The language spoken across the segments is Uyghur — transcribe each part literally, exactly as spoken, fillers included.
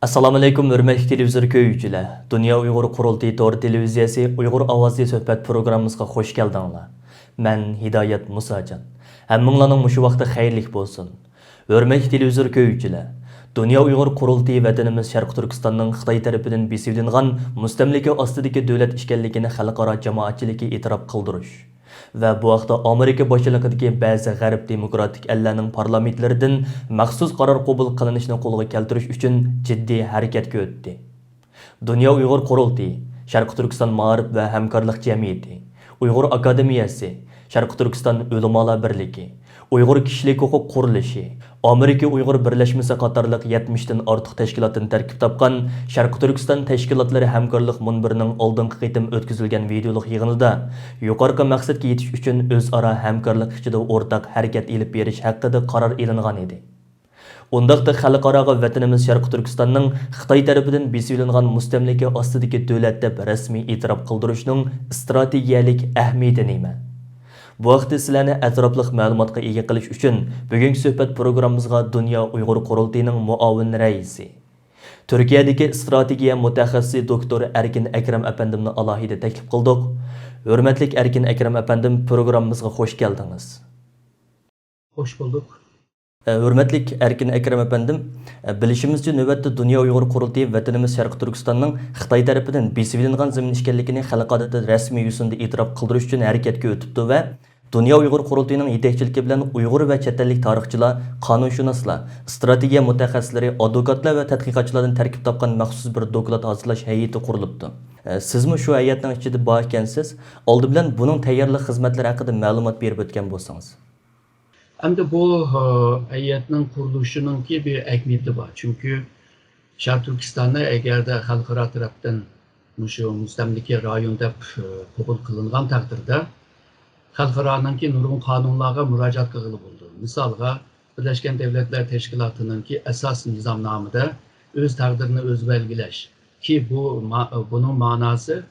ئەسسالامۇئەلەيكۇم، ھۆرمەتلىك تېلېۋىزور كۆرگۈچىلەر! دۇنيا ئۇيغۇر قۇرۇلتىيى تور تېلېۋىزىيەسى ئۇيغۇر ئاۋازى سۆھبەت پروگراممىسىغا خوش كەلدىڭلار. مەن ھىدايەت مۇساجان. ھەممىڭلارنىڭ مۇشۇ ۋاقتى خەيرلىك بولسۇن. ھۆرمەتلىك تېلېۋىزور كۆرگۈچىلەر! دۇنيا ئۇيغۇر قۇرۇلتىيى ۋەتىنىمىز شەرقىي تۈركىستاننىڭ خىتاي تەرىپىدىن بېسىۋېلىنغان مۇستەملىكە ئاستىدىكى دۆلەت ئىكەنلىكىنى خەلقئارا جامائەتچىلىككە ئېتىراپ قىلدۇرۇش ۋە بۇ ھەقتە ئامېرىكا باشچىلىقىدىكى بەزى غەرب دېموكراتىك ئەللەرنىڭ پارلامېنتلىرىدىن مەخسۇس قارار قوبۇل قىلىنىشىنى قولغا كەلتۈرۈش ئۈچۈن جىددىي ھەرىكەتكە ئۆتتى. دۇنيا ئۇيغۇر قۇرۇلتىيى، شەرقىي تۈركىستان مائارىپ ۋە ھەمكارلىق جەمئىيىتى، ئۇيغۇر ئاكادېمىيەسى، شەرقىي تۈركىستان ئۆلىمالار بىرلىكى، ئۇيغۇر كىشىلىك ھوقۇق قۇرۇلۇشى، ئامېرىكا ئۇيغۇر بىرلەشمىسى قاتارلىق يەتمىشتىن ئارتۇق تەشكىلاتتىن تەركىب تاپقان شەرقىي تۈركىستان تەشكىلاتلىرى ھەمكارلىق مۇنبىرىنىڭ ئالدىنقى قېتىم ئۆتكۈزۈلگەن ۋىدېئولۇق يىغىنىدا يۇقىرىقى مەقسەتكە يېتىش ئۈچۈن ئۆزئارا ھەمكارلىق ئىچىدە ئورتاق ھەرىكەت ئېلىپ بېرىش ھەققىدە قارار ئېلىنغان ئىدى. ئۇنداقتا خەلقئاراغا ۋەتىنىمىز شەرقىي تۈركىستاننىڭ خىتاي تەرىپىدىن بېسىۋېلىنغان مۇستەملىكە ئاستىدىكى دۆلەت دەپ رەسمىي ئېتىراپ قىلدۇرۇشنىڭ ئىستراتېگىيەلىك ئەھمىيىتى نېمە؟ بۇ ھەقتە سىلەرنى ئەتراپلىق مەلۇماتقا ئىگە قىلىش ئۈچۈن بۈگۈنكى سۆھبەت پروگراممىمىزغا دۇنيا ئۇيغۇر قۇرۇلتىيىنىڭ مۇئاۋىن رەئىسى، تۈركىيەدىكى ئىستراتېگىيە مۇتەخەسسىسى دوكتور ئەركىن ئەكرەم ئەپەندىمنى ئالاھىدە تەكلىپ قىلدۇق. ھۆرمەتلىك ئەركىن ئەكرەم ئەپەندىم، پروگراممىمىزغا خوش كەلدىڭىز. خوش بولدۇق. ھۆرمەتلىك ئەركىن ئەكرەم ئەپەندىم، بىلىشىمىزچە، نۆۋەتتە دۇنيا ئۇيغۇر قۇرۇلتىيى ۋەتىنىمىز شەرقىي تۈركىستاننىڭ خىتاي تەرىپىدىن بېسىۋېلىنغان زېمىن ئىكەنلىكىنى خەلقئارا رەسمىي يۈزىنىدە ئېتىراپ قىلدۇرۇش ئۈچۈن ھەرىكەتكە ئۆتۈپتۇ ۋە دۇنيا ئۇيغۇر قۇرۇلتىيىنىڭ يېتەكچىلىكى بىلەن ئۇيغۇر ۋە چەت ئەللىك تارىخچىلار، قانۇنشۇناسلار، ئىستراتېگىيە مۇتەخەسسىسلىرى، ئادۋوكاتلار ۋە تەتقىقاتچىلاردىن تەركىب تاپقان مەخسۇس بىر دوكلات ھازىرلاش ھەيئىتى قۇرۇلۇپتۇ. سىزمۇ شۇ ھەيئەتنىڭ ئىچىدە بار ئىكەنسىز. ئالدى بىلەن بۇنىڭ تەييارلىق خىزمەتلىرى ھەققىدە مەلۇمات بېرىپ ئۆتكەن بولسىڭىز. ئەمدى بۇ، ئە، ھەيئەتنىڭ قۇرۇلۇشىنىڭكى بىر ئەھمىيىتى بار. چۈنكى شەرقىي تۈركىستاننى ئەگەردە خەلقئارا تەرەپتىن مۇشۇ مۇستەملىكە رايون دەپ، ئە، قوبۇل قىلىنغان تەقدىردە، خەلقئارانىڭكى نۇرغۇن قانۇنلارغا مۇراجىئەت قىلغىلى بولىدۇ. مىسالغا، بىرلەشكەن دۆلەتلەر تەشكىلاتىنىڭكى ئاساس نىزامنامىدا ئۆز تەقدىرىنى ئۆزى بەلگىلەش، كى بۇ ما-، بۇنىڭ ماناسى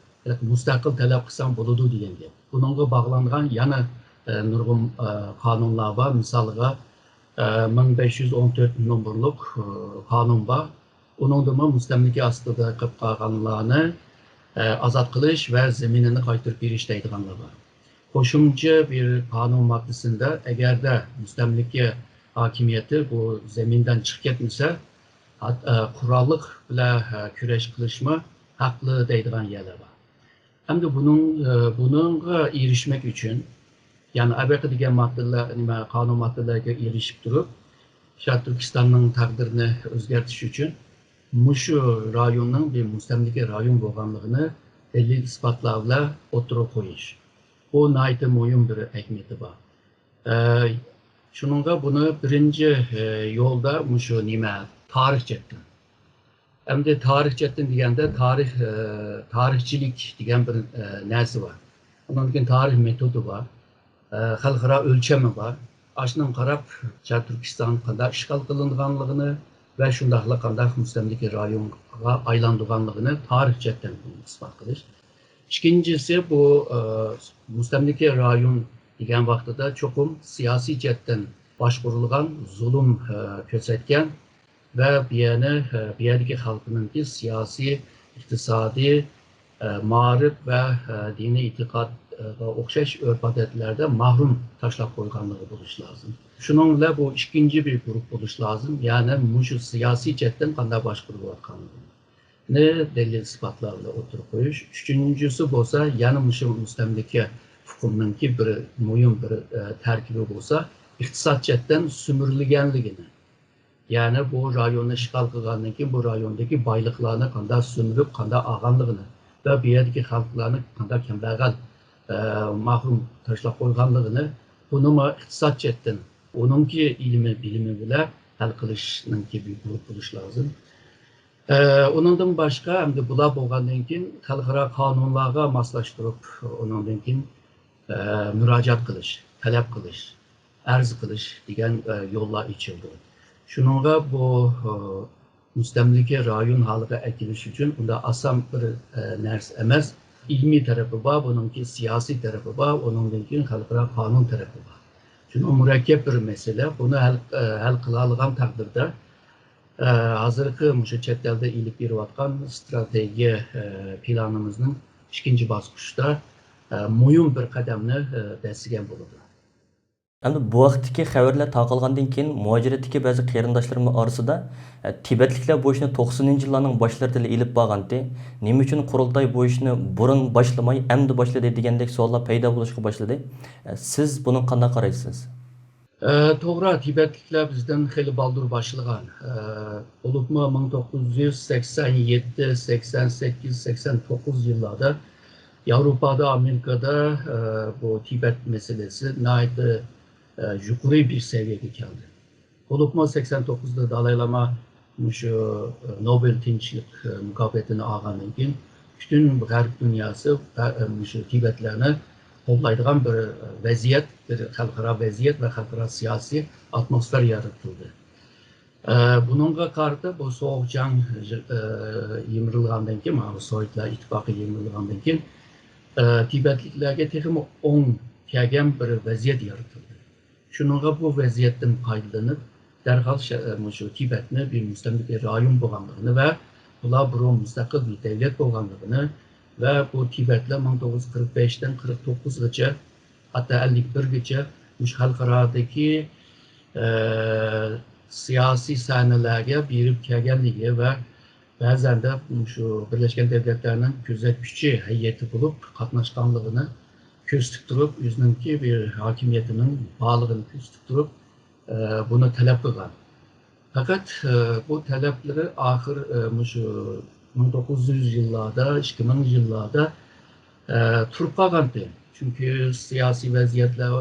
مۇستەقىل تەلەپ قىلساڭ بولىدۇ دېگەن گەپ. بۇنىڭغا باغلانغان يەنە، ئە، نۇرغۇن، ئە، قانۇنلار بار. مىسالغا، ئە، مىڭ بەش يۈز ئون تۆت نومۇرلۇق، ئە، قانۇن بار. ئۇنىڭدىمۇ مۇستەملىكە ئاستىدا قېلىپ قالغانلارنى، ئە، ئازاد قىلىش ۋە زېمىنىنى قايتۇرۇپ بېرىش دەيدىغانلار بار. قوشۇمچە بىر قانۇن ماددىسىدا ئەگەردە مۇستەملىكە ھاكىمىيىتى بۇ زېمىندىن چىقىپ كەتمىسە، ھات-، ئە، قوراللىق بىلەن، ئە، كۈرەش قىلىشمۇ ھەقلىق دەيدىغان يەرلەر بار. ئەمدى بۇنىڭ، ئە، بۇنىڭغا ئېرىشمەك ئۈچۈن، يەنى ئەبەقە دېگەن ماددىلار، نېمە، قانۇن ماددىلارغا ئېرىشىپ تۇرۇپ، شەرقىي تۈركىستاننىڭ تەقدىرىنى ئۆزگەرتىش ئۈچۈن مۇشۇ رايوننىڭ بىر مۇستەملىكە رايون بولغانلىقىنى دەلىل ئىسپاتلار بىلەن ئوتتۇرىغا قويۇش. بۇ ناھايىتى مۇھىم بىر ئەھمىيىتى بار. ئە، شۇنىڭغا بۇنى بىرىنچى، ئە، يولدا مۇشۇ نېمە، تارىخ جەھەتتىن. ئەمدى تارىخ جەھەتتىن دېگەندە تارىخ، ئە، تارىخچىلىك دېگەن بىر، ئە، نەرسە بار. ئۇنىڭدىن كېيىن تارىخ مېتودى بار. ئە، خەلقئارا ئۆلچىمى بار. ئاشۇنىڭغا قاراپ شەرقىي تۈركىستان قانداق ئىشغال قىلىنغانلىقىنى ۋە شۇنداقلا قانداق مۇستەملىكە رايونغا ئايلاندۇرغانلىقىنى تارىخ جەھەتتىن ئىسپات قىلىش. ئىككىنچىسى، بۇ، ئە، مۇستەملىكە رايون دېگەن ۋاقتىدا چوقۇم سىياسىي جەھەتتىن باشقۇرۇلغان، زۇلۇم، ئە، كۆرسەتكەن ۋە بۇ يەرنى، ئە، بۇ يەردىكى خەلقنىڭكى سىياسىي، ئىقتىسادىي، ئە، مائارىپ ۋە، ئە، دىنىي ئېتىقادقا ئوخشاش ئۆرپ-ئادەتلەردە مەھرۇم تاشلاپ قويغانلىقى بولۇشى لازىم. شۇنىڭ بىلەن بۇ ئىككىنچى بىر گۇرۇپ بولۇشى لازىم، يەنى مۇشۇ سىياسىي جەھەتتىن قانداق باشقۇرۇلۇۋاتقانلىقىنى دەلىل-ئىسپاتلار بىلەن ئوتتۇرىغا قويۇش. ئۈچىنچىسى بولسا، يەنە مۇشۇ مۇستەملىكە ئۇقۇمنىڭكى بىر مۇھىم بىر، ئە، تەركىبى بولسا، ئىقتىساد جەھەتتىن سۈمۈرۈلگەنلىكىنى، يەنى بۇ رايوننى ئىشغال قىلغاندىن كېيىن بۇ رايوندىكى بايلىقلارنى قانداق سۈمۈرۈپ، قانداق ئالغانلىقىنى ۋە بۇ يەردىكى خەلقلەرنى قانداق كەمبەغەل، ئە، مەھرۇم تاشلاپ قويغانلىقىنى، بۇنىمۇ ئىقتىساد جەھەتتىن ئۇنىڭكى ئىلمى، بىلىمى بىلەن ھەل قىلىشنىڭكى بىر گۇرۇپ بولۇش لازىم. ئە، ئۇنىڭدىن باشقا، ئەمدى بۇلار بولغاندىن كېيىن، خەلقئارا قانۇنلارغا ماسلاشتۇرۇپ، ئۇنىڭدىن كېيىن، ئە، مۇراجىئەت قىلىش، تەلەپ قىلىش، ئەرز قىلىش دېگەن، ئە، يوللار ئېچىلدى. شۇنىڭغا بۇ، ئە، مۇستەملىكە رايون ھالىغا ئەكېلىش ئۈچۈن ئۇنداق ئاسان بىر، ئە، نەرسە ئەمەس. ئىلمىي تەرىپى بار، بۇنىڭكى سىياسىي تەرىپى بار، ئۇنىڭدىن كېيىن خەلقئارا قانۇن تەرىپى بار. شۇنىڭ مۇرەككەپ بىر مەسىلە. بۇنى ھەل، ئە، ھەل قىلالىغان تەقدىردە، ئە، ھازىرقى مۇشۇ چەت ئەلدە ئېلىپ بېرىۋاتقان ئىستراتېگىيە، ئە، پىلانىمىزنىڭ ئىككىنچى باسقۇچتا، ئە، مۇھىم بىر قەدەمنى، ئە، دەسسىگەن بولىدۇ. ئەمدى بۇ ھەقتىكى خەۋەرلەر تارقالغاندىن كېيىن، مۇھاجىرەتتىكى بەزى قېرىنداشلىرىمنىڭ ئارىسىدا، ئە، تىبەتلىكلەر بۇ ئىشنى توقسىنىنچى يىللارنىڭ باشلىرىدىلا ئېلىپ بارغانتى، نېمە ئۈچۈن قۇرۇلتاي بۇ ئىشنى بۇرۇن باشلىماي، ئەمدى باشلىدى دېگەندەك سوئاللار پەيدا بولۇشقا باشلىدى. ئە، سىز بۇنىڭغا قانداق قارايسىز؟ ئە، توغرا، تىبەتلىكلەر بىزدىن خېلى بالدۇر باشلىغان. ئە، بولۇپمۇ مىڭ توققۇز يۈز سەكسەن يەتتە، سەكسەن سەككىز، سەكسەن توققۇز يىللاردا ياۋروپادا، ئامېرىكادا، ئە، بۇ تىبەت مەسىلىسى ناھايىتى، ئە، يۇقىرى بىر سەۋىيەگە كەلدى. بولۇپمۇ سەكسەن توققۇزدا دالاي لاما مۇشۇ، ئە، نوبېل تىنچلىق، ئە، مۇكاپاتىنى ئالغاندىن كېيىن، پۈتۈن غەرب دۇنياسى، ئە، مۇشۇ تىبەتلەرنى قوللايدىغان بىر، ئە، ۋەزىيەت، بىر خەلقئارا ۋەزىيەت ۋە خەلقئارا سىياسىي ئاتموسفېرا يارىتىلدى. ئە، بۇنىڭغا قارىتا بۇ سوغۇق جەڭ، ئە، يىمىرىلغاندىن كېيىن، مانا بۇ سوۋېتلار ئىتتىپاقى يىمىرىلغاندىن كېيىن، ئە، تىبەتلىكلەرگە تېخىمۇ ئوڭ كەلگەن بىر ۋەزىيەت يارىتىلدى. شۇنىڭغا بۇ ۋەزىيەتتىن پايدىلىنىپ، دەرھال شە-، مۇشۇ تىبەتنى بىر مۇستەملىكە رايون بولغانلىقىنى ۋە بۇلار بۇرۇن مۇستەقىل بىر دەۋلەت بولغانلىقىنى ۋە بۇ تىبەتلەر مىڭ توققۇز يۈز قىرىق بەشتىن قىرىق توققۇزغىچە، ھەتتا ئەللىك بىرگىچە مۇشۇ خەلقئارادىكى، ئە، سىياسىي سەھنىلەرگە بېرىپ كەلگەنلىكى ۋە بەزەندە مۇشۇ بىرلەشكەن دۆلەتلەرنىڭ كۆزەتكۈچى ھەيئىتى بولۇپ قاتناشقانلىقىنى كۆرسىتىپ تۇرۇپ، ئۆزىنىڭكى بىر ھاكىمىيىتىنىڭ بارلىقىنى كۆرسىتىپ تۇرۇپ، ئە، بۇنى تەلەپ قىلغان. پەقەت، ئە، بۇ تەلەپلىرى ئاخىر، ئە، مۇشۇ مىڭ توققۇز يۈز يىللاردا، ئىككى مىڭ يىللاردا، ئە، تۇرۇپ قالغانتى. چۈنكى سىياسىي ۋەزىيەتلەر،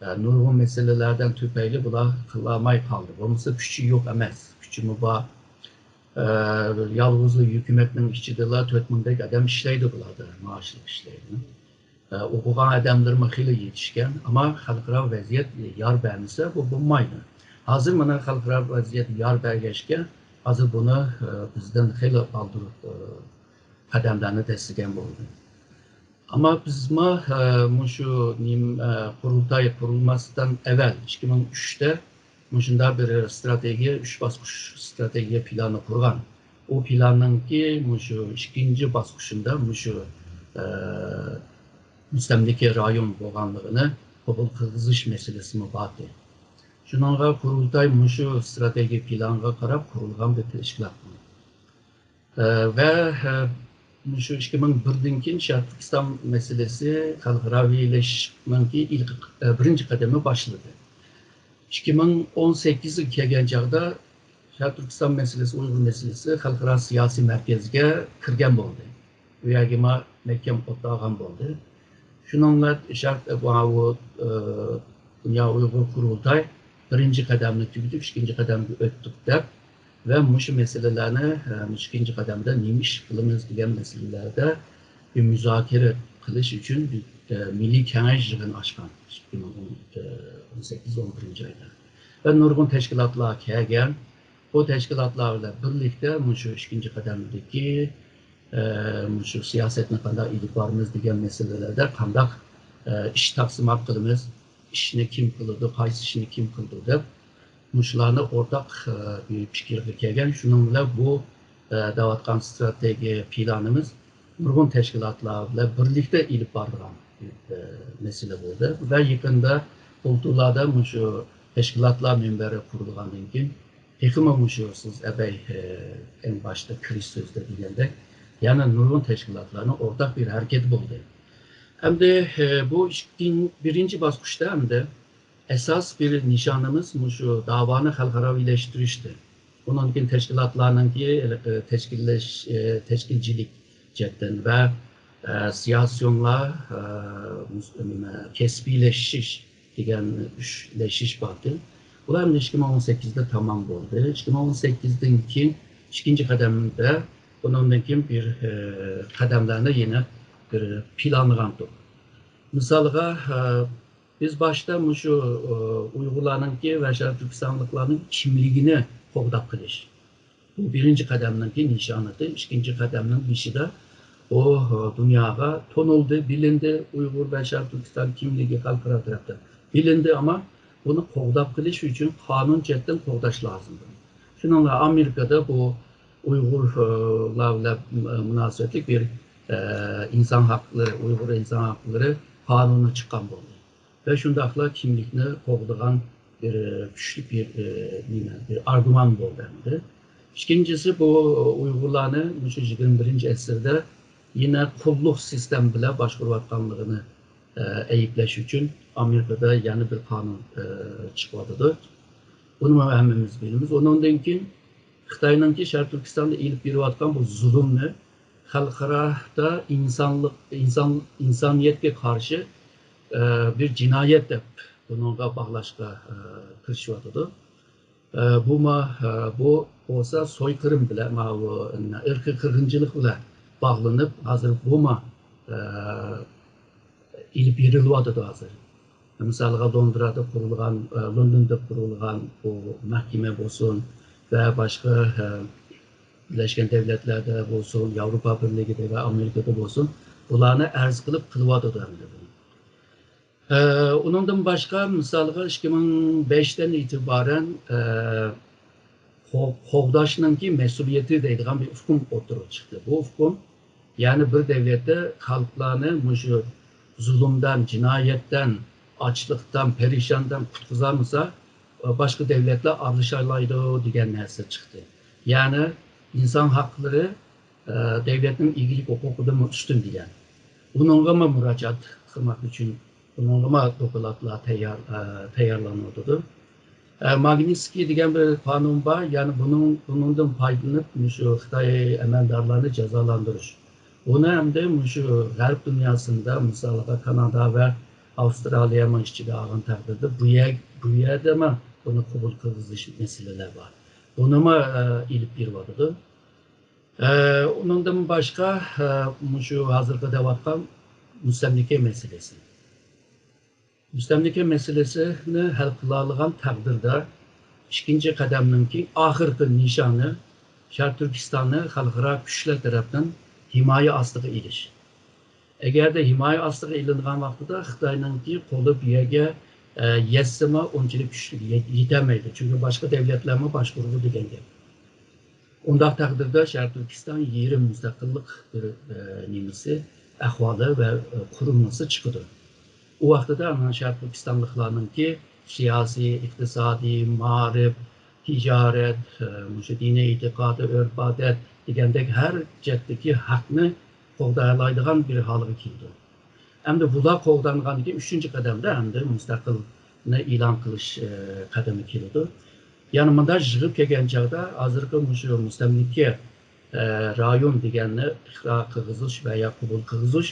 ئە، نۇرغۇن مەسىلىلەردىن تۈپەيلى بۇلار قىلالماي قالدى. بولمىسا كۈچى يوق ئەمەس، كۈچىمۇ بار. ئە، يالغۇزلا ھۆكۈمەتنىڭ ئىچىدىلا تۆت مىڭدەك ئادەم ئىشلەيدۇ بۇلاردا، مائاشلىق ئىشلەيدۇ. ئە، ئوقۇغان ئادەملىرىمۇ خېلى يېتىشكەن، ئەمما خەلقئارا ۋەزىيەت يار بەرمىسە، بۇ بولمايدۇ. ھازىر مانا خەلقئارا ۋەزىيەت يار بەرگەچكە، ھازىر بۇنى، ئە، بىزدىن خېلى بالدۇر، ئە، قەدەملەرنى دەسسىگەن بولدى. ئەمما بىزمۇ، ئە، مۇشۇ نېمە، ئە، قۇرۇلتاي قۇرۇلماستىن ئەۋەل، ئىككى مىڭ ئۈچتە مۇشۇنداق بىر ئىستراتېگىيە، ئۈچ باسقۇچ ئىستراتېگىيە پىلانى قۇرغان. ئۇ پىلاننىڭكى مۇشۇ ئىككىنچى باسقۇچىندا مۇشۇ، ئە، مۇستەملىكە رايون بولغانلىقىنى قوبۇل قىلغۇزۇش مەسىلىسىمۇ بار ئىدى. شۇنىڭغا قۇرۇلتاي مۇشۇ ئىستراتېگىيە پىلانغا قاراپ قۇرۇلغان بىر تەشكىلات. ئە، ۋە، ئە، مۇشۇ ئىككى مىڭ بىردىن كېيىن شەرقىي تۈركىستان مەسىلىسى خەلقئاراۋىلىشىشنىڭكى ئىلك-، ئە، بىرىنچى قەدىمى باشلىدى. ئىككى مىڭ ئون سەككىزگە كەلگەن چاغدا شەرقىي تۈركىستان مەسىلىسى، ئۇيغۇر مەسىلىسى خەلقئارا سىياسىي مەركەزگە كىرگەن بولدى. ئۇ يەرگە ما-، مەھكەم ئولتۇرغان بولدى. شۇنىڭ بىلەن شەرق-، ئە، بۇ، ئە، دۇنيا ئۇيغۇر قۇرۇلتاي بىرىنچى قەدەمنى تۈگىتىپ، ئىككىنچى قەدەمگە ئۆتتۇق دەپ، ۋە مۇشۇ مەسىلىلەرنى، ئە، مۇشۇ ئىككىنچى قەدەمدە نېمە ئىش قىلىمىز دېگەن مەسىلىلەردە بىر مۇزاكىرە قىلىش ئۈچۈن بىر، ئە، مىللىي كېڭەش يىغىنى ئاچقان، ئىككى مىڭ ئون سەككىز ئون بىرىنچى ئايدا. ۋە نۇرغۇن تەشكىلاتلار كەلگەن. بۇ تەشكىلاتلار بىلەن بىرلىكتە مۇشۇ ئىككىنچى قەدەمدىكى، ئە، مۇشۇ سىياسەتنى قانداق ئېلىپ بارىمىز دېگەن مەسىلىلەردە قانداق، ئە، ئىش تەقسىمات قىلىمىز، ئىشنى كىم قىلىدۇ، قايسى ئىشنى كىم قىلىدۇ دەپ، مۇشۇلارنى ئورتاق، ئە، بىر پىكىرگە كەلگەن. شۇنىڭ بىلەن بۇ، ئە، دەۋاتقان ئىستراتېگىيە پىلانىمىز نۇرغۇن تەشكىلاتلار بىلەن بىرلىكتە ئېلىپ بارىدىغان، ئە، مەسىلە بولدى. ۋە يېقىندا بۇلتۇرلاردا مۇشۇ تەشكىلاتلار مۇنبىرى قۇرۇلغاندىن كېيىن، تېخىمۇ مۇشۇ سىز ئەبەي، ئە، ئەڭ باشتا كىرىش سۆزىدە دېگەندەك، يەنە نۇرغۇن تەشكىلاتلارنىڭ ئورتاق بىر ھەرىكىتى بولدى. ئەمدى، ئە، بۇ ئىككىن-، بىرىنچى باسقۇچتا ئەمدى ئاساس بىر نىشانىمىز مۇشۇ داۋانى خەلقئاراۋىلەشتۈرۈشتە. ئۇنىڭدىن كېيىن تەشكىلاتلارنىڭكى، ئە، تەشكىللەش، ئە، تەشكىلچىلىك جەھەتتىن ۋە، ئە، سىياسىيونلار، ئە، مۇس-، نېمە، كەسپىيلەشىش دېگەن ئۈچلەشىش بارتى. بۇلار ئەمدى ئىككى مىڭ ئون سەككىزدە تامام بولدى. ئىككى مىڭ ئون سەككىزدىن كېيىن ئىككىنچى قەدەمدە، بۇنىڭدىن كېيىن بىر، ئە، قەدەملەرنى يەنە بىر پىلانلىغانتۇق. مىسالغا، ئە، بىز باشتا مۇشۇ، ئۇ، ئۇيغۇرلارنىڭكى ۋە شەرقىي تۈركىستانلىقلارنىڭ كىملىكىنى قوغداپ قېلىش. بۇ بىرىنچى قەدەمنىڭكى نىشانىتى. ئىككىنچى قەدەمنىڭ بېشىدا ئۇ، ئۇ، دۇنياغا تونۇلدى، بىلىندى. ئۇيغۇر ۋە شەرقىي تۈركىستان كىملىكى خەلقئارا تەرەپتە بىلىندى، ئەمما بۇنى قوغداپ قېلىش ئۈچۈن قانۇن جەھەتتىن قوغداش لازىم. شۇنىڭ بىلەن ئامېرىكىدا بۇ ئۇيغۇرلار بىلەن مۇناسىۋەتلىك بىر، ئە، ئىنسان ھەقلىرى، ئۇيغۇر ئىنسان ھەقلىرى قانۇنى چىققان بولدى. ۋە شۇنداقلا كىملىكنى قوغدىغان بىر كۈچلۈك بىر، ئە، نېمە، بىر ئارگۇمان بولدى ئەمدى. ئىككىنچىسى، بۇ ئۇيغۇرلارنى مۇشۇ يىگىرمە بىرىنچى ئەسىردە يەنە قۇللۇق سىستېما بىلەن باشقۇرۇۋاتقانلىقىنى، ئە، ئەيىبلەش ئۈچۈن ئامېرىكىدا يەنە بىر قانۇن، ئە، چىقىۋاتىدۇ. بۇنىمۇ ھەممىمىز بىلىمىز. ئۇنىڭدىن كېيىن خىتاينىڭكى شەرقىي تۈركىستاندا ئېلىپ بېرىۋاتقان بۇ زۇلۇمنى خەلقئارادا ئىنسانلىق، ئىنسان، ئىنسانىيەتكە قارشى، ئە، بىر جىنايەت دەپ بۇنىڭغا باغلاشقا، ئە، تىرىشىۋاتىدۇ. ئە، بۇ ما-، ئە، بۇ بولسا سويقىرىم بىلەن، ماۋۇ ئىرقىي قىرغىنچىلىق بىلەن باغلىنىپ، ھازىر بۇ ما-، ئە، ئېلىپ بېرىلىۋاتىدۇ ھازىر. مىسالغا، لوندوندا قۇرۇلغان، ئە، لوندوندا قۇرۇلغان بۇ مەھكىمە بولسۇن ۋە باشقا، ئە، بىرلەشكەن دەۋلەتلەردە بولسۇن، ياۋروپا بىرلىكىدە ۋە ئامېرىكىدا بولسۇن، بۇلارنى ئەرز قىلىپ قىلىۋاتىدۇ ئەمدى بۇ. ئە، ئۇنىڭدىن باشقا، مىسالغا، ئىككى مىڭ بەشتىن ئېتىبارەن، ئە، قو-، قوغداشنىڭكى مەسئۇلىيىتى دەيدىغان بىر ئۇقۇم ئوتتۇرىغا چىقتى. بۇ ئۇقۇم، يەنى بىر دەۋلەتتە خەلقلەرنى مۇشۇ زۇلۇمدىن، جىنايەتتىن، ئاچلىقتىن، پەرىشاندىن قۇتقۇزالمىسا، باشقا دەۋلەتلەر ئارىلىشالايدۇ دېگەن نەرسە چىقتى. يەنى ئىنسان ھەقلىرى، ئە، دەۋلەتنىڭ ئىگىلىك ھوقۇقىدىنمۇ ئۈستۈن دېگەن. بۇنىڭغىمۇ مۇراجىئەت قىلماق ئۈچۈن، بۇنىڭغىمۇ دوكلاتلار تەييار، ئە، تەييارلىنىۋاتىدۇ. ئە، ماگنىتسكىي دېگەن بىر قانۇن بار، يەنى بۇنىڭ، بۇنىڭدىن پايدىلىنىپ، مۇشۇ خىتاي ئەمەلدارلارنى جازالاندۇرۇش. بۇنى ئەمدى مۇشۇ غەرب دۇنياسىندا، مىسالغا، كانادا ۋە ئاۋسترالىيەمۇ ئىچىگە ئالغان تەقدىردە، بۇ يەر، بۇ يەردىمۇ بۇنى قوبۇل قىلغۇزۇش مەسىلىلەر بار. بۇنىمۇ، ئە، ئېلىپ بېرىۋاتىدۇ. ئە، ئۇنىڭدىن باشقا، ئە، مۇشۇ ھازىرقى دەۋاتقان مۇستەملىكە مەسىلىسى. مۇستەملىكە مەسىلىسىنى ھەل قىلالىغان تەقدىردە، ئىككىنچى قەدەمنىڭكى ئاخىرقى نىشانى شەرقىي تۈركىستاننى خەلقئارا كۈچلەر تەرەپتىن ھىمايە ئاستىغا ئېلىش. ئەگەردە ھىمايە ئاستىغا ئېلىنغان ۋاقتىدا خىتاينىڭكى قولى بۇ يەرگە، ئە، يەتسىمۇ، ئۇنچىلىك كۈچلۈك يە-، يېتەلمەيدۇ. چۈنكى باشقا دەۋلەتلەرمۇ باشقۇرىدۇ دېگەن گەپ. ئۇنداق تەقدىردە شەرقىي تۈركىستان يېرىم مۇستەقىللىق بىر، ئە، نېمىسى، ئەھۋالى ۋە، ئە، قۇرۇلمىسى چىقىدۇ. ئۇ ۋاقتىدا ئانا شەرقىي تۈركىستانلىقلارنىڭكى سىياسىي، ئىقتىسادىي، مائارىپ، تىجارەت، ئە، مۇشۇ دىنىي ئېتىقاد، ئۆرپ-ئادەت دېگەندەك ھەر جەھەتتىكى ھەقنى قوغدايالايدىغان بىر ھالغا كېلىدۇ. ئەمدى بۇلار قوغدانغاندىن كېيىن ئۈچىنچى قەدەمدە ئەمدى مۇستەقىلنى ئېلان قىلىش، ئە، قەدىمى كېلىدۇ. يەنى مۇنداق يىغىپ كەلگەن چاغدا ھازىرقى مۇشۇ مۇستەملىكە، ئە، رايون دېگەننى ئىقرار قىلغۇزۇش ۋە يا قوبۇل قىلغۇزۇش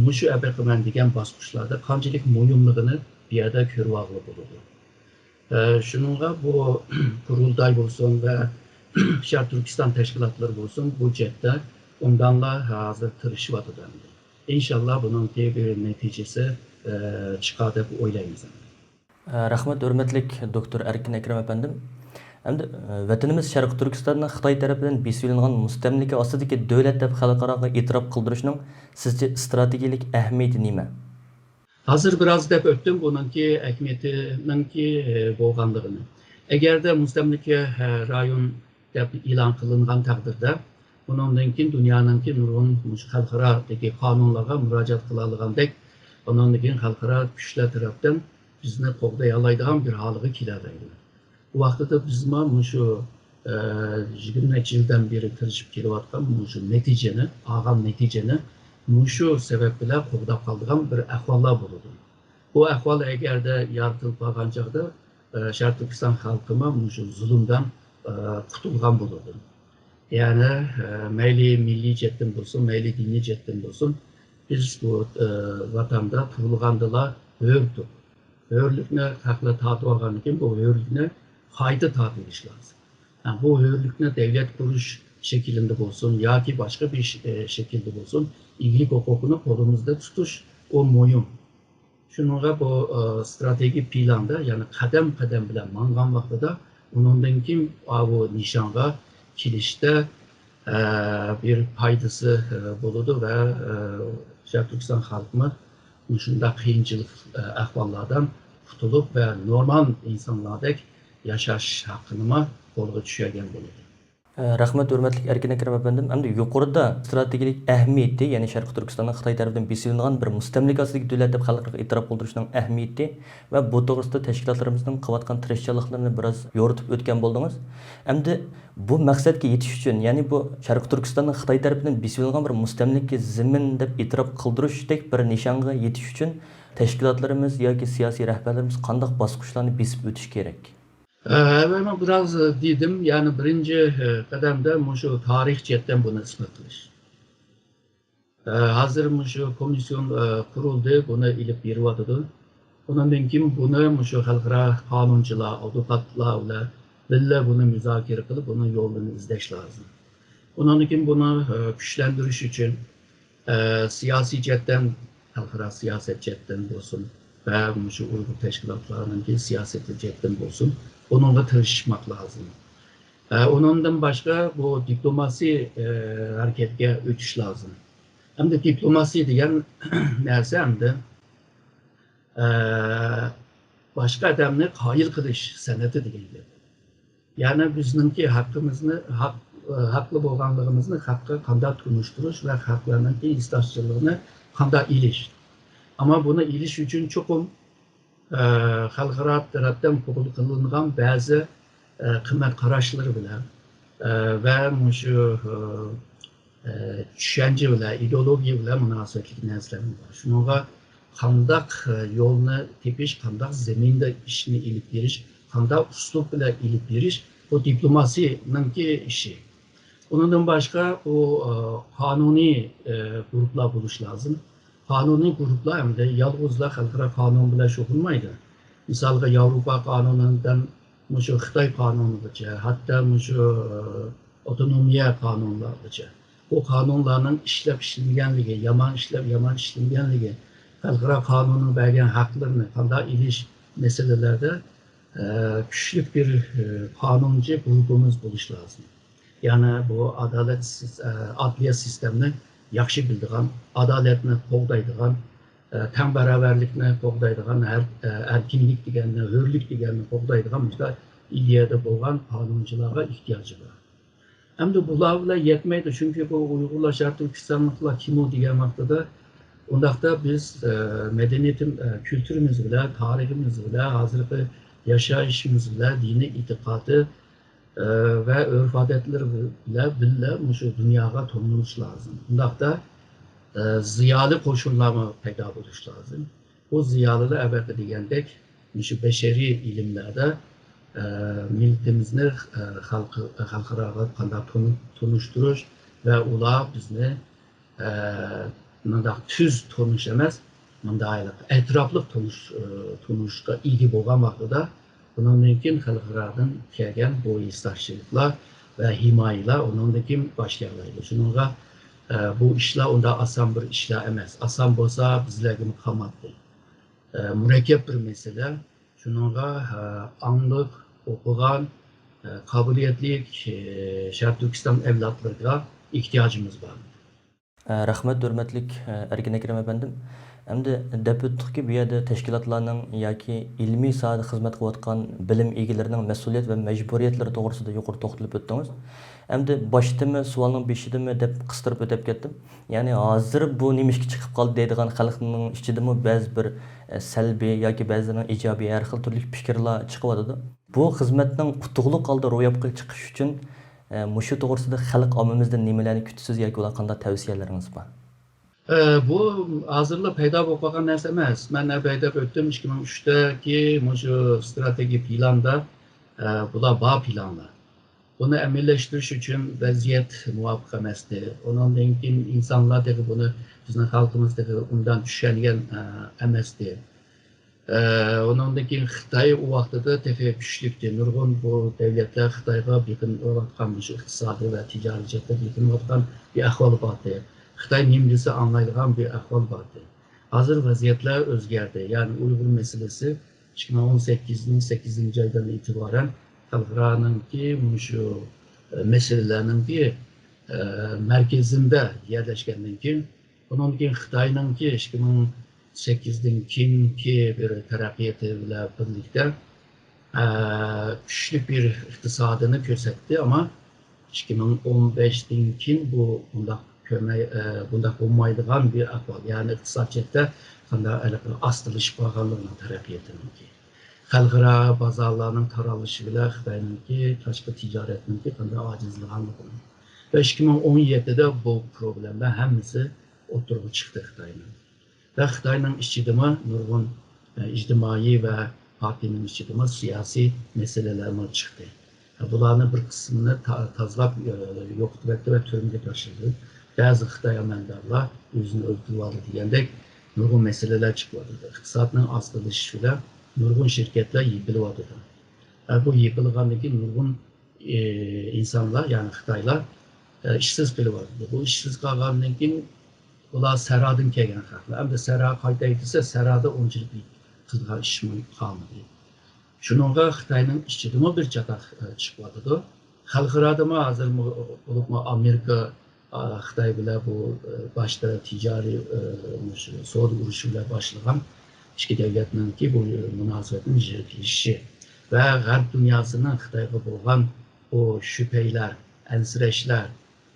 مۇشۇ ئەبەقىمەن دېگەن باسقۇچلاردا قانچىلىك مۇھىملىقىنى بۇ يەردە كۆرۈۋالغىلى بولىدۇ. ئە، شۇنىڭغا بۇ قۇرۇلتاي بولسۇن ۋە شەرقىي تۈركىستان تەشكىلاتلىرى بولسۇن، بۇ جەھەتتە ئوبدانلا ھازىر تىرىشىۋاتىدۇ ئەمدى. ئىنشاللا بۇنىڭكى بىر نەتىجىسى، ئە، چىقار دەپ ئويلايمىز ئەمدى. ئە، رەھمەت، ھۆرمەتلىك دوكتور ئەركىن ئەكرەم ئەپەندىم. ئەمدى، ئە، ۋەتىنىمىز شەرقىي تۈركىستاننى خىتاي تەرىپىدىن بېسىۋېلىنغان مۇستەملىكە ئاستىدىكى دۆلەت دەپ خەلقئاراغا ئېتىراپ قىلدۇرۇشنىڭ سىزچە ئىستراتېگىيەلىك ئەھمىيىتى نېمە؟ ھازىر بىر ئاز دەپ ئۆتتۈم، بۇنىڭكى ئەھمىيىتىنىڭكى، ئە، بولغانلىقىنى. ئەگەردە مۇستەملىكە، ئە، رايون دەپ ئېلان قىلىنغان تەقدىردە، بۇنىڭدىن كېيىن دۇنيانىڭكى نۇرغۇن مۇشۇ خەلقئارادىكى قانۇنلارغا مۇراجىئەت قىلالىغاندەك، بۇنىڭدىن كېيىن خەلقئارا كۈچلەر تەرەپتىن بىزنى قوغدىيالايدىغان بىر ھالغا كېلەلەيدۇ. بۇ ۋاقتىدا بىزمۇ مۇشۇ، ئە، يىگىرمە نەچچە يىلدىن بېرى تىرىشىپ كېلىۋاتقان مۇشۇ نەتىجىنى، ئالغان نەتىجىنى مۇشۇ سەۋەب بىلەن قوغداپ قالىدىغان بىر ئەھۋاللار بولىدۇ. بۇ ئەھۋال ئەگەردە يارىتىلىپ قالغان چاغدا، ئە، شەرقىي تۈركىستان خەلقىمۇ مۇشۇ زۇلۇمدىن، ئە، قۇتۇلغان بولىدۇ. يەنى، ئە، مەيلى مىللىي جەھەتتىن بولسۇن، مەيلى دىنىي جەھەتتىن بولسۇن، بىز بۇ، ئە، ۋەتەندە تۇغۇلغاندىلا ھۆر تۇرۇپ، ھۆرلۈكنى خەقلەر تارتىۋالغاندىن كېيىن، بۇ ھۆرلۈكنى قايتا تارتىۋېلىش لازىم. ھە، بۇ ھۆرلۈكنى دەۋلەت قۇرۇش شەكلىدە بولسۇن ياكى باشقا بىر ش-، ئە، شەكىلدە بولسۇن، ئىگىلىك ھوقۇقىنى قولىمىزدا تۇتۇش، ئۇ مۇھىم. شۇنىڭغا بۇ، ئە، ئىستراتېگىيە پىلاندا، يەنى قەدەم-قەدەم بىلەن ماڭغان ۋاقتىدا، ئۇنىڭدىن كېيىن ئاۋۇ نىشانغا كېلىشتە، ئە، بىر پايدىسى، ئە، بولىدۇ ۋە، ئە، شەرقىي تۈركىستان خەلقىمۇ مۇشۇنداق قىيىنچىلىق، ئە، ئەھۋاللاردىن قۇتۇلۇپ ۋە نورمال ئىنسانلاردەك ياشاش ھەققىنىمۇ قولغا چۈشۈرگەن بولىدۇ. رەھمەت، ھۆرمەتلىك ئەركىن ئەكرەم ئەپەندىم. ئەمدى يۇقىرىدا ستراتېگىيەلىك ئەھمىيىتى، يەنى شەرقىي تۈركىستاننىڭ خىتاي تەرىپىدىن بېسىۋېلىنغان بىر مۇستەملىكە ئاستىدىكى دۆلەت دەپ خەلقئاراغا ئېتىراپ قىلدۇرۇشنىڭ ئەھمىيىتى ۋە بۇ توغرىسىدا تەشكىلاتلىرىمىزنىڭ قىلىۋاتقان تىرىشچانلىقلىرىنى بىراز يورۇتۇپ ئۆتكەن بولدىڭىز. ئەمدى بۇ مەقسەتكە يېتىش ئۈچۈن، يەنى بۇ شەرقىي تۈركىستاننىڭ خىتاي تەرىپىدىن بېسىۋېلىنغان بىر مۇستەملىكە زېمىن دەپ ئېتىراپ قىلدۇرۇشتەك بىر نىشانغا يېتىش ئۈچۈن تەشكىلاتلىرىمىز ياكى سىياسىي رەھبەرلىرىمىز قانداق باسقۇچلارنى بېسىپ ئۆتۈش كېرەك؟ ئەۋۋەل مەن بىراز دېدىم، يەنى بىرىنچى قەدەمدە مۇشۇ تارىخ جەھەتتىن بۇنى ئىسپاتلاش. ھازىر مۇشۇ كومىسسىيون قۇرۇلدى، بۇنى ئېلىپ بېرىۋاتىدۇ. ئۇنىڭدىن كېيىن بۇنى مۇشۇ خەلقئارا قانۇنچىلار، ئادۋوكاتلار بىلەن بىللە بۇنى مۇزاكىرە قىلىپ، بۇنىڭ يولىنى ئىزدەش لازىم. ئۇنىڭدىن كېيىن بۇنى كۈچلەندۈرۈش ئۈچۈن سىياسىي جەھەتتىن، خەلقئارا سىياسەت جەھەتتىن بولسۇن ۋە مۇشۇ ئۇيغۇر تەشكىلاتلارنىڭكى سىياسىتى جەھەتتىن بولسۇن، بۇنىڭغا تىرىشماق لازىم. ئۇنىڭدىن باشقا بۇ دىپلوماسىي ھەرىكەتكە ئۆتۈش لازىم. ئەمدى دىپلوماسىي دېگەن نەرسە ئەمدى باشقا ئادەمنى قايىل قىلىش سەنئىتى دېگەن گەپ. يەنى بىزنىڭكى ھەققىمىزنى، ھەق، ھەقلىق بولغانلىقىمىزنى خەققە قانداق تونۇشتۇرۇش ۋە خەقلەرنىڭكى ھېسداشلىقىنى قانداق ئېلىش. ئەمما بۇنى ئېلىش ئۈچۈن چوقۇم خەلقئارا تەرەپتىن قوبۇل قىلىنغان بەزى قىممەت قاراشلىرى بىلەن ۋە مۇشۇ چۈشەنچە بىلەن، ئىدېئولوگىيە بىلەن مۇناسىۋەتلىك نەرسىلەرمۇ بار. شۇنىڭغا قانداق يولنى تېپىش، قانداق زېمىندا ئىشنى ئېلىپ بېرىش، قانداق ئۇسلۇب بىلەن ئېلىپ بېرىش، بۇ دىپلوماسىينىڭكى ئىشى. ئۇنىڭدىن باشقا، ئۇ قانۇنىي گۇرۇپپىلار بولۇشى لازىم. قانۇنىي گۇرۇپپىلار ئەمدى يالغۇزلا خەلقئارا قانۇن بىلەن شۇغۇللانمايدۇ. مىسالغا، ياۋروپا قانۇنىدىن مۇشۇ خىتاي قانۇنىغىچە، ھەتتا مۇشۇ ئاپتونومىيە قانۇنلارغىچە، بۇ قانۇنلارنىڭ ئىشلەپ ئىشلىنگەنلىكى، يامان ئىشلەپ يامان ئىشلەنگەنلىكى، خەلقئارا قانۇننىڭ بەرگەن ھەقلىرىنى قانداق ئېلىش مەسىلىلەردە كۈچلۈك بىر قانۇنچى گۇرۇپپىمىز بولۇشى لازىم. يەنى بۇ ئادالەت، ئادلىيە سىستېمىنى ياخشى بىلىدىغان، ئادالەتنى قوغدايدىغان، تەڭ باراۋەرلىكنى قوغدايدىغان، ھەر، ئەركىنلىك دېگەننى، ھۆرلۈك دېگەننى قوغدايدىغان مۇشۇنداق ئىدىيەدە بولغان قانۇنچىلارغا ئېھتىياجى بار. ئەمدى بۇلار بىلەن يەتمەيدۇ، چۈنكى بۇ ئۇيغۇرلار، شەرقىي تۈركىستانلىقلار كىمۇ دېگەن ۋاقتىدا، ئۇنداقتا بىز مەدەنىيىتىم، كۈلتۈرىمىز بىلەن، تارىخىمىز بىلەن، ھازىرقى ياشايىشىمىز بىلەن، دىنىي ئېتىقادى ۋە ئۆرپ-ئادەتلىرى بىلەن بىللە مۇشۇ دۇنياغا تونۇلۇش لازىم. ئۇنداقتا زىيالىي قوشۇنلارمۇ پەيدا بولۇش لازىم. بۇ زىيالىيلار ئەلۋەتتە دېگەندەك مۇشۇ بەشەرىي ئىلىملەردە مىللىتىمىزنى خەلقئاراغا قانداق تونۇشتۇرۇش ۋە ئۇلار بىزنى مۇنداق تۈز تونۇش ئەمەس، مۇنداق ئەتراپلىق تونۇش، تونۇشقا ئىگە بولغان ۋاقتىدا، بۇنىڭدىن كېيىن خەلقئارادىن كەلگەن بۇ ھېسداشلىقلار ۋە ھىمايىلەر ئۇنىڭدىن كېيىن باشلىيالايدۇ. شۇنىڭغا بۇ ئىشلار ئۇنداق ئاسان بىر ئىشلار ئەمەس. ئاسان بولسا بىزلەرگىمۇ قالماتتى. مۇرەككەپ بىر مەسىلە. شۇنىڭغا ئاڭلىق، ئوقۇغان، قابىلىيەتلىك شەرقىي تۈركىستان ئەۋلادلىرىغا ئېھتىياجىمىز بار. رەھمەت، ھۆرمەتلىك ئەركىن ئەكرەم ئەپەندىم. ئەمدى دەپ ئۆتتۇقكى، بۇ يەردە تەشكىلاتلارنىڭ ياكى ئىلمىي ساھەدە خىزمەت قىلىۋاتقان بىلىم ئىگىلىرىنىڭ مەسئۇلىيەت ۋە مەجبۇرىيەتلىرى توغرىسىدا يۇقىرى توختىلىپ ئۆتتىڭىز. ئەمدى باشتىمۇ، سوئالنىڭ بېشىدىمۇ دەپ قىستۇرۇپ ئۆتۈپ كەتتىم. يەنى ھازىر بۇ نېمىشقا چىقىپ قالدى دەيدىغان خەلقنىڭ ئىچىدىمۇ بەزى بىر سەلبىي ياكى بەزىلەرنىڭ ئىجابىي ھەر خىل تۈرلۈك پىكىرلەر چىقىۋاتىدۇ. بۇ خىزمەتنىڭ ئۇتۇقلۇق ھالدا روياپقا چىقىشى ئۈچۈن، ئە، مۇشۇ توغرىسىدا خەلق ئاممىمىزدىن نېمىلەرنى كۈتىسىز ياكى ئۇلارغا قانداق تەۋسىيەلىرىڭىز بار؟ ئە، بۇ ھازىرلا پەيدا بولۇپ قالغان نەرسە ئەمەس. مەن ئەبەي دەپ ئۆتتۈم، ئىككى مىڭ ئۈچتىكى مۇشۇ ئىستراتېگىيە پىلاندا، ئە، بۇلار بار پىلانلار. بۇنى ئەمەلىيلەشتۈرۈش ئۈچۈن ۋەزىيەت مۇۋاپىق ئەمەستى. ئۇنىڭدىن كېيىن ئىنسانلار تېخى بۇنى، بىزنىڭ خەلقىمىز تېخى ئۇنداق چۈشەنگەن، ئە، ئەمەستى. ئە، ئۇنىڭدىن كېيىن خىتاي ئۇ ۋاقتىدا تېخى كۈچلۈكتى. نۇرغۇن بۇ دەۋلەتلەر خىتايغا بېقىنىۋاتقان، مۇشۇ ئىقتىسادىي ۋە تىجارىي جەھەتتە بېقىنىۋاتقان بىر ئەھۋال بارتى. خىتاي نېمە دېسە ئاڭلايدىغان بىر ئەھۋال بارتى. ھازىر ۋەزىيەتلەر ئۆزگەردى. يەنى ئۇيغۇر مەسىلىسى ئىككى مىڭ ئون سەككىزنىڭ سەككىزىنچى ئايدىن ئېتىبارەن خەلقئارانىڭكى مۇشۇ، ئە، مەسىلىلەرنىڭكى، ئە، مەركىزىندە يەرلەشكەندىن كېيىن، ئۇنىڭدىن كېيىن خىتاينىڭكى ئىككى مىڭ سەككىزدىن كېيىنكى بىر تەرەققىياتى بىلەن بىرلىكتە، ئە، كۈچلۈك بىر ئىقتىسادىنى كۆرسەتتى، ئەمما ئىككى مىڭ ئون بەشتىن كېيىن بۇ بۇنداق كۆرمەي-، ئە، بۇنداق بولمايدىغان بىر ئەھۋال. يەنى ئىقتىساد جەھەتتە قانداق ھېلىقى ئاستىلىشىپ قالغانلىقىنىڭ تەرەققىياتىنىڭكى. خەلقئارا بازارلارنىڭ تارالىشى بىلەن خىتاينىڭكى تاشقى تىجارەتنىڭكى قانداق ئاجىزلىغانلىقىنى. ۋە ئىككى مىڭ ئون يەتتىدە بۇ پروبلېمىلەر ھەممىسى ئوتتۇرىغا چىقتى خىتاينىڭ. ۋە خىتاينىڭ ئىچىدىمۇ نۇرغۇن، ئە، ئىجتىمائىي ۋە پارتىيىنىڭ ئىچىدىمۇ سىياسىي مەسىلىلەرمۇ چىقتى. بۇلارنى بىر قىسمىنى تا-، تازىلاپ، ئە، يوقىتىۋەتتى ۋە تۈرمىگە تاشلىدى. بەزى خىتاي ئەمەلدارلار ئۆزىنى ئۆلتۈرۈۋالدى دېگەندەك نۇرغۇن مەسىلىلەر چىقىۋاتىدۇ. ئىقتىسادنىڭ ئاستىلىشىشى بىلەن نۇرغۇن شىركەتلەر يېپىلىۋاتىدۇ. ۋە بۇ يېپىلغاندىن كېيىن نۇرغۇن، ئى، ئىنسانلار، يەنى خىتايلار، ئى، ئىشسىز قېلىۋاتىدۇ. بۇ ئىشسىز قالغاندىن كېيىن ئۇلار سەھرادىن كەلگەن خەقلەر. ئەمدى سەھراغا قايتاي دېسە، سەھرادا ئۇنچىلىك قىلىدىغان ئىشمۇ قالمىدى. شۇنىڭغا خىتاينىڭ ئىچىدىمۇ بىر چاتاق، ئە، چىقىۋاتىدۇ. خەلقئارادىمۇ ھازىرمۇ، بولۇپمۇ ئامېرىكا، ئا، خىتاي بىلەن بۇ، ئە، باشتا تىجارىي، ئە، مۇشۇ سودا ئۇرۇشى بىلەن باشلىغان ئىككى دۆلەتنىڭكى بۇ مۇناسىۋەتنىڭ يىرىكلىشىشى ۋە غەرب دۇنياسىنىڭ خىتايغا بولغان بۇ شۈبھىلەر، ئەنسىرەشلەر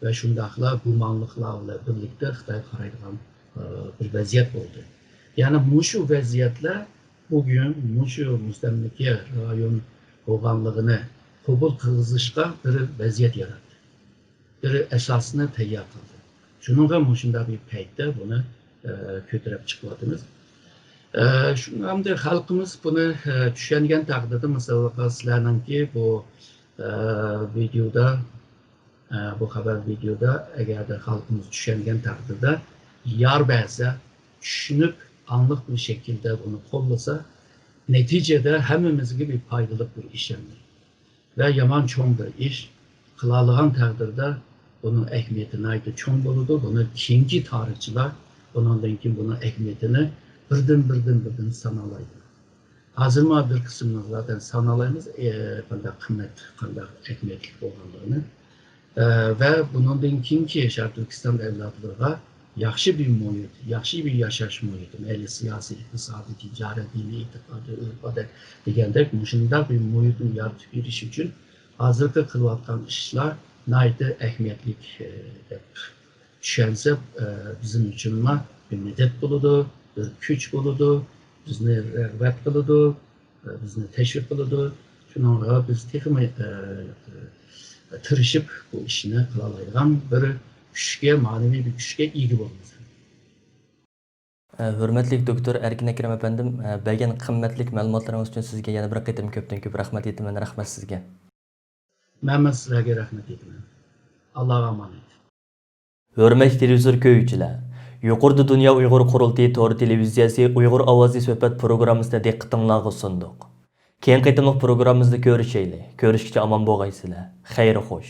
ۋە شۇنداقلا گۇمانلىقلار بىلەن بىرلىكتە خىتايغا قارايدىغان، ئە، بىر ۋەزىيەت بولدى. يەنى مۇشۇ ۋەزىيەتلەر بۈگۈن مۇشۇ مۇستەملىكە رايون بولغانلىقىنى قوبۇل قىلغۇزۇشقا بىر ۋەزىيەت ياراتتى. بىر ئاساسنى تەييار قىلدى. شۇنىڭغا مۇشۇنداق بىر پەيتتە بۇنى، ئە، كۆتۈرۈپ چىقىۋاتىمىز. ئە، شۇ، ئەمدى خەلقىمىز بۇنى، ئە، چۈشەنگەن تەقدىردە، مىسالغا سىلەرنىڭكى بۇ، ئە، ۋىدېودا، ئە، بۇ خەۋەر ۋىدېودا ئەگەردە خەلقىمىز چۈشەنگەن تەقدىردە، يار بەرسە، چۈشىنىپ، ئاڭلىق بىر شەكىلدە بۇنى قوللىسا، نەتىجىدە ھەممىمىزگە بىر پايدىلىق بىر ئىش ئەمدى. ۋە يامان چوڭ بىر ئىش قىلالىغان تەقدىردە، بۇنىڭ ئەھمىيىتى ناھايىتى چوڭ بولىدۇ. بۇنى كېيىنكى تارىخچىلار بۇنىڭدىن كېيىن بۇنىڭ ئەھمىيىتىنى بىردىن، بىردىن، بىردىن سانالايدۇ. ھازىرمۇ بىر قىسمىنى زادەن سانالايمىز، ئە، قانداق قىممەت، قانداق ئەھمىيەتلىك بولغانلىقىنى. ئە، ۋە بۇنىڭدىن كېيىنكى شەرقىي تۈركىستان ئەۋلادلىرىغا ياخشى بىر مۇھىت، ياخشى بىر ياشاش مۇھىتى، مەيلى سىياسىي، ئىقتىسادىي، تىجارەت، دىنىي، ئېتىقادىي، ئۆرپ-ئادەت دېگەندەك مۇشۇنداق بىر مۇھىتنى يارىتىپ بېرىش ئۈچۈن ھازىرقى قىلىۋاتقان ئىشلار ناھايىتى ئەھمىيەتلىك، ئە، دەپ چۈشەنسە، ئە، بىزنىڭ ئۈچۈنمۇ بىر مەدەت بولىدۇ، بىر كۈچ بولىدۇ، بىزنى رىغبەت قىلىدۇ، ئە، بىزنى تەشۋىق قىلىدۇ. شۇنىڭغا بىز تېخىمۇ، ئە، ئە، تىرىشىپ بۇ ئىشنى قىلالايدىغان بىر كۈچكە، مەنىۋى بىر كۈچكە ئىگە بولىمىز. ھۆرمەتلىك دوكتور ئەركىن ئەكرەم ئەپەندىم، بەرگەن قىممەتلىك مەلۇماتلىرىڭىز ئۈچۈن سىزگە يەنە بىر قېتىم كۆپتىن كۆپ رەھمەت ئېيتىمەن، رەھمەت سىزگە. مەنمۇ سىلەرگە رەھمەت ئېيتىمەن. ئاللاغا ئامانەت. ھۆرمەتلىك تېلېۋىزور كۆرگۈچىلەر، يۇقىرىدا دۇنيا ئۇيغۇر قۇرۇلتىيى تور تېلېۋىزىيەسى ئۇيغۇر ئاۋازى سۆھبەت پروگراممىسىنى دىققىتىڭلارغا سۇندۇق. كېيىنكى قېتىملىق پروگراممىمىزدا كۆرۈشەيلى. كۆرۈشكىچە ئامان بولغايسىلەر. خەير خوش.